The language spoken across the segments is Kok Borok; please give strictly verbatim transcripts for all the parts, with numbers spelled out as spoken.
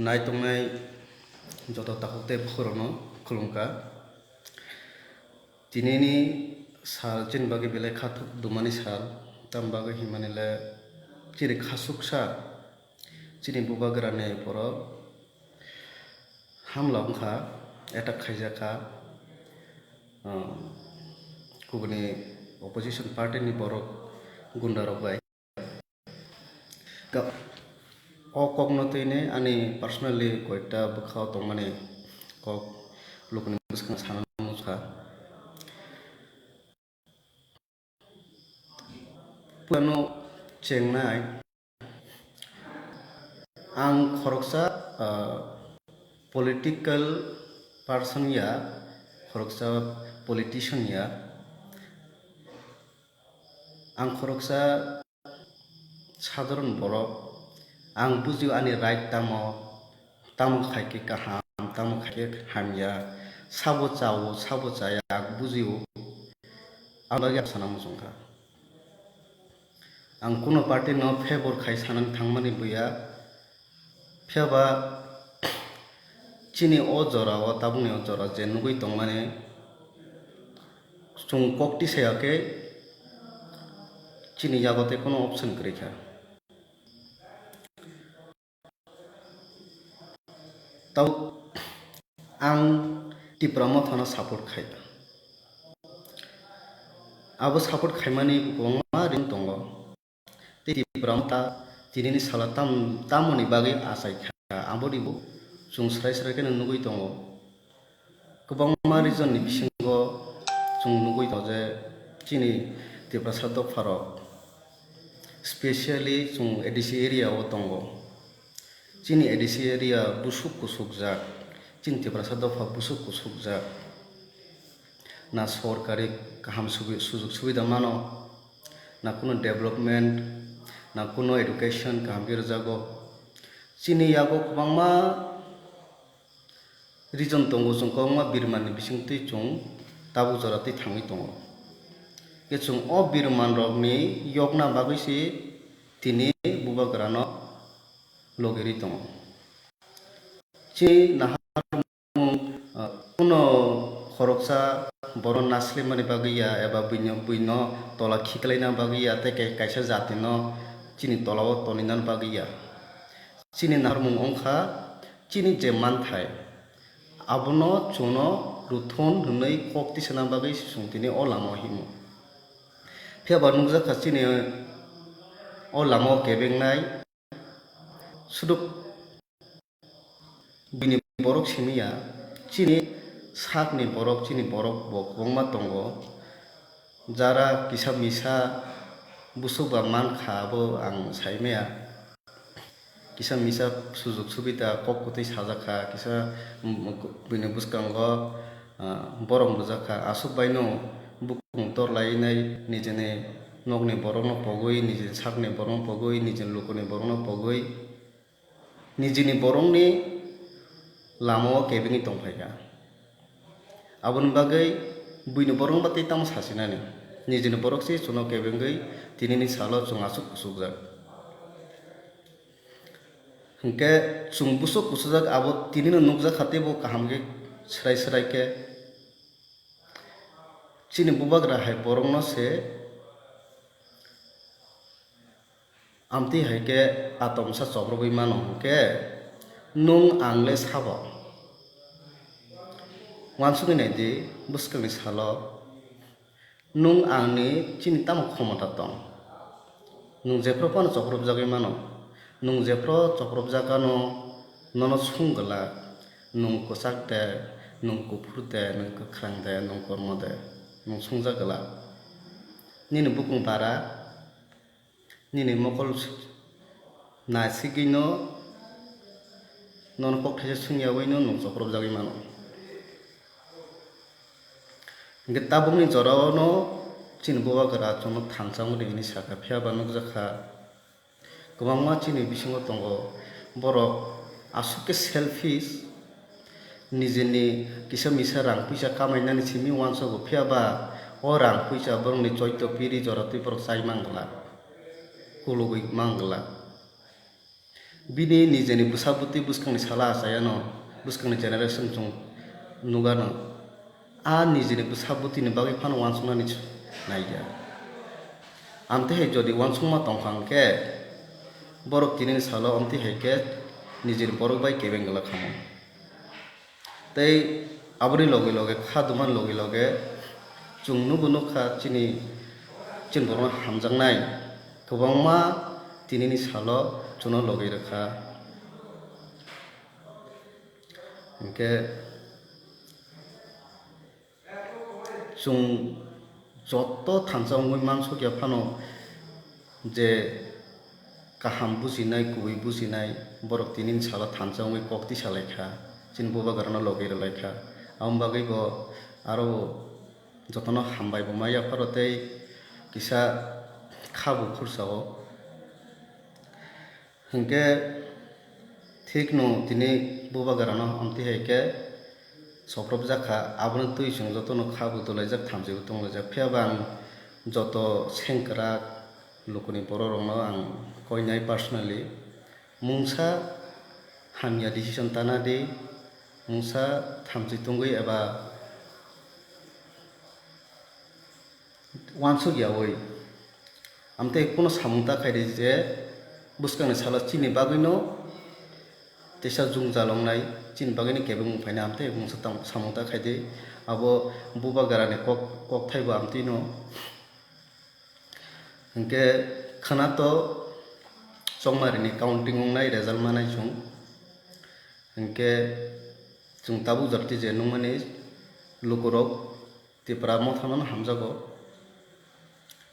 Naitongnai joto takhuk tei bukhukrokno khulumkha. Tinini sal chini bagwi belai khathuk dumani sal, tam bagwi hinmani le chini khasuksa chini bubagrani borok hamla wngkha, attack khaijakha, um, kubuni opposition party ni borok gunda rok bai. Ka-, o kokno twi ni ani personally koita bwkha o tongmani kok lukuni bwskango sana muchkha. Puilano chengnai, ang khoroksa, ah, political person ya, khoroksa politician ya, ang khoroksa sadharon borok, ang bujio ani right tamo, tamo khaikhe kaham, tamo khaikhe hamya, sabo chao, sabo chaya, ang bujio, ang bagwi ang sana muchungkha. Ang kuno party no favor khai sanani thangmani buya, phiya ba chini o jora o, tabukni o jora je nugwi tongmani, chwng kok tisaya khe chini yago tei kuno option kwrwi kha. Tau ang Tipra Mothano support khai. Abo support khaimani kwbangma reason tongo. Tei Tipra Motha tinini salo tam-, tamoni bagwi achai kha, aboni bo chwng srai srai kheno nugwi tongo. Kwbangma region ni bisingo chwng nugwi tongo je chini Tiprasa dopharok, specially chwng A D C area o tongo. Chini A D C area busuk kusukjak, chini Tiprasa dopha busuk kusukjak. Na sorkari kaham subi-, sujug subida mano, na kuno development, na kuno education kaham khe rwjago. Chini yago kwbangma region tongo, chwng kwbangma birmani bisingtwi chwng tabuk jora twi thangwi tongo. Khe chwng o birman rokni yokna bagwi se tini bubagrano logirwi tongo. Chini naharmung, ah, kuno khoroksa borok naslimani bagwi ya eba buino, buino tola khiklaina bagwi ya tei kai-, kaisa jatino chini tolao toninani bagwi ya. Chini naharmung wngkha chini je manthai, abono chwngno ruthun hwnwi kok tisana bagwi chwng tini o lamao himo. Phiya ba nukjakha chini o lamao kebengnai. Suduk bini borok simi ya, chini sakni borok, chini borok bo kwbangma tongo. Jara kisa misa busuk ba mankha, abo ang saimaya. Kisa misa sujug subida kok kwtwi sajak kha, kisa, mm, bini bwskango, ah, borok rwjak kha. Aswk baino bukung tor lainai nijini nokni borokno pogwi, nijini sakni borokno pogwi, nijini lukuni borokno pogwi. Nijini borokni lamao kebengwi tongphaikha. Aboni bagwi buini borokno tei tamo sasinani? Nijini borok se chwngno kebengwi tinini salo chwng aswk kuchukjak. Hinkhe chwng busuk kuchukjak, abo tinino nukjakha teibo kaham khe srai srai khe. Chini bubagra hai borokno se amtwi hai khe atomsa choprogwi mano hwnkhe, nwng ang le sabo? Uansugwi nai di, bwskangni salo nwng ang ni chini tamo khomota tong? Nwng jephru phano chopropjagwi mano. Nwng jephru chopropjak ano, nono sung glak, nwng kwchak de, nwng kuphur de, nwng kwkhrang de, nwng kormo de, nwng sungjak glak. Nini bukung bara, nini mokol nasigwino, nono kok thaisa sung yawino nwng chopropjagwi mano. Hwnkhe tabukni jorao no chini bubagra chwngno thansa wngwi hinwi sakha, phiya ba nukjakha. Kwbangma chini bisingo tongo borok aswk khe selfish, nijini kisa misa rang puisa kamainani simi uansago, phiya ba o rang puisa borokni choito piri jora twi borok chai man glak, kulugwi man glak. Bini nijeni bwsa bwtwi bwskangni sala achayano, bwskangni generation chwng nukgano. A nijeni bwsa bwtwini bagwi phano uansuknani naiya. Amtwi hai jodi uansukma tongkha hwnkhe, borok tinini salo amtwi hai khe nijeni borok bai kebeng glak khamu. Tei aboni loge loge, kha dumani loge loge chwng nugo nukha chini, chini borokno hamjaknai kwbangma tinini salo chwngno logi rwkha. Hinkhe chwng joto thansa wngwi mansukya phano je kaham bujinai, kubui bujinai borok tinini salo thansa wngwi kok tisa lai kha, chini bubagrano logi rw lai kha. Aboni bagwi bo aro jotono hambai bo ma yapharo tei kisa kha bo khursa-o. Hinkhe thikno tini bubagrano amtwi hai khe sopropjak kha, abono twi chwng jotono kha bo dolaijak, thamchi bo tonglaijak. Phiya ba ang joto sengkwrak lukuni bororokno ang koinai personally, mungsa hamya decision tana di, mungsa thamchi tongwi eba uansuk yaui. Amtwi kuno samung ta khai di je bwskangni salo chini bagwino teisa jwngjal wngnai, chini bagwino kebengmung phainai, amtwi mungsa tang-, samung ta khai di. Abo bubagrani kok, kokthai bo amtwino. Hinkhe khwnato chongmarini counting wngnai, result manai chwng. Hinkhe chwng tabuk jora twi je nukmani lukurok Tipra Mothanono hamjago.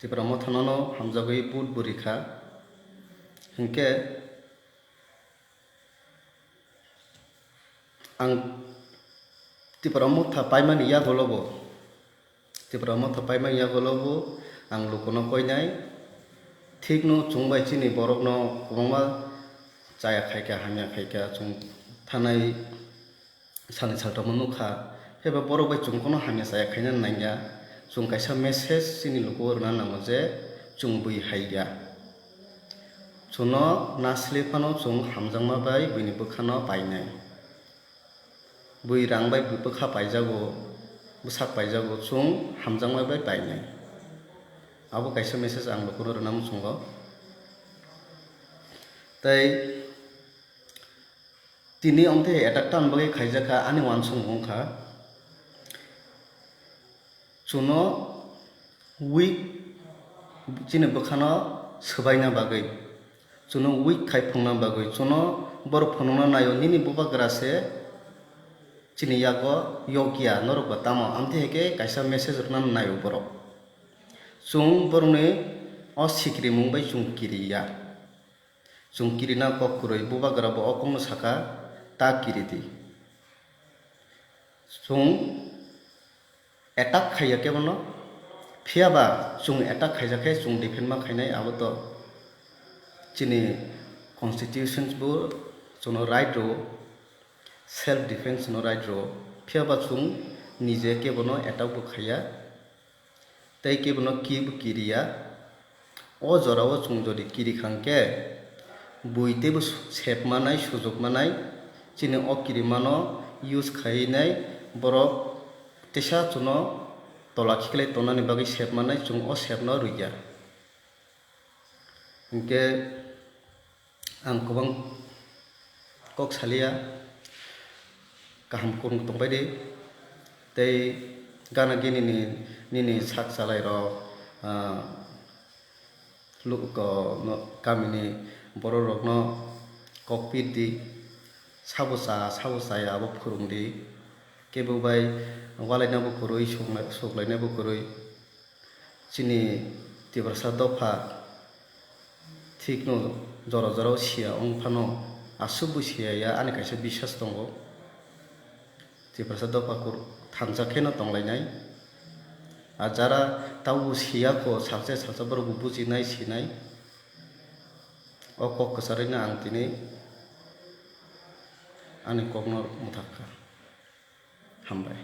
Tipra Mothanono hamjagwi vote bo rikha. Hinkhe ang Tipra Motha paimani yagulo bo, Tipra Motha paimani yagulo bo ang lukuno koinai. Thikno chwng bai chini borokno kwbangma chaya khaikha, hamya khaikha, chwng thanai sani saltongma nukha. Phiya ba borok bai chwng kono hamya chaya khaina nangya. Chwng kaisa message chini lukugo rwna nango je chwng bui haiya. Chwngno nasle phano chwng hamjakma bai buini bwkhano painai. Bui rang bai bwkha paijago, bwsak paijago, chwng hamjakma bai painai. Abo kaisa message ang lukuno rwna muchungo. Tei tini amtwi attack tang bagwi khaijakha ani uansukmung wngkha. Chwngno weak chini bwkhano swbaina bagwi, chwngno weak khai phungna bagwi, chwngno borok phunukna naio nini bubagra se chini yago yokya norok ba tamo, amtwi hai khe kaisa message rwna naio borok. Chwng borokni o sikrimung bai chwng kiriya. Chwng kirina kok kwrwi, bubagra bo o kokno saka, ta kiri di. Chwng attack khaiya kebono, phiya ba chwng attack khaijak khe chwng defend ma khainai, abo to chini constitutions bo chwngno right rwo, self defense no right rwo, phiya ba chwng nije kebono attack bo khaiya. Tei kebono ki bo kiriya. O jorao chwng jodi kiri kha hwnkhe, bui teibo su-, sep manai, sujuk manai, chini o kirimano use khaiwi nai borok teisa chwngno tola khiklai tongnani bagwi sep manai, chwng o sepno rwya. Hinkhe ang kwbang kok saliya, kaham kwrwng tongbai di. Tei gana gini ni nini sak chalairok, ah, luko no, kamini bororokno kok pir di, sabo cha, sabo chaya abo phwrwng di. Kebo bai walainabo kwrwi, sukla-, suklainabo kwrwi. Chini Tiprasa dopha thikno jora jorao siya wng phano, aswkbo siya ya ani kaisa biswas tongo. Tiprasa dopha kur-, thansa kheno tonglainai. A jara tabuk siya kho, salsa salsa borokbo bujinai, sinai. O kok kwcharwino ang tini ani kokno mwthak kha. Hambai.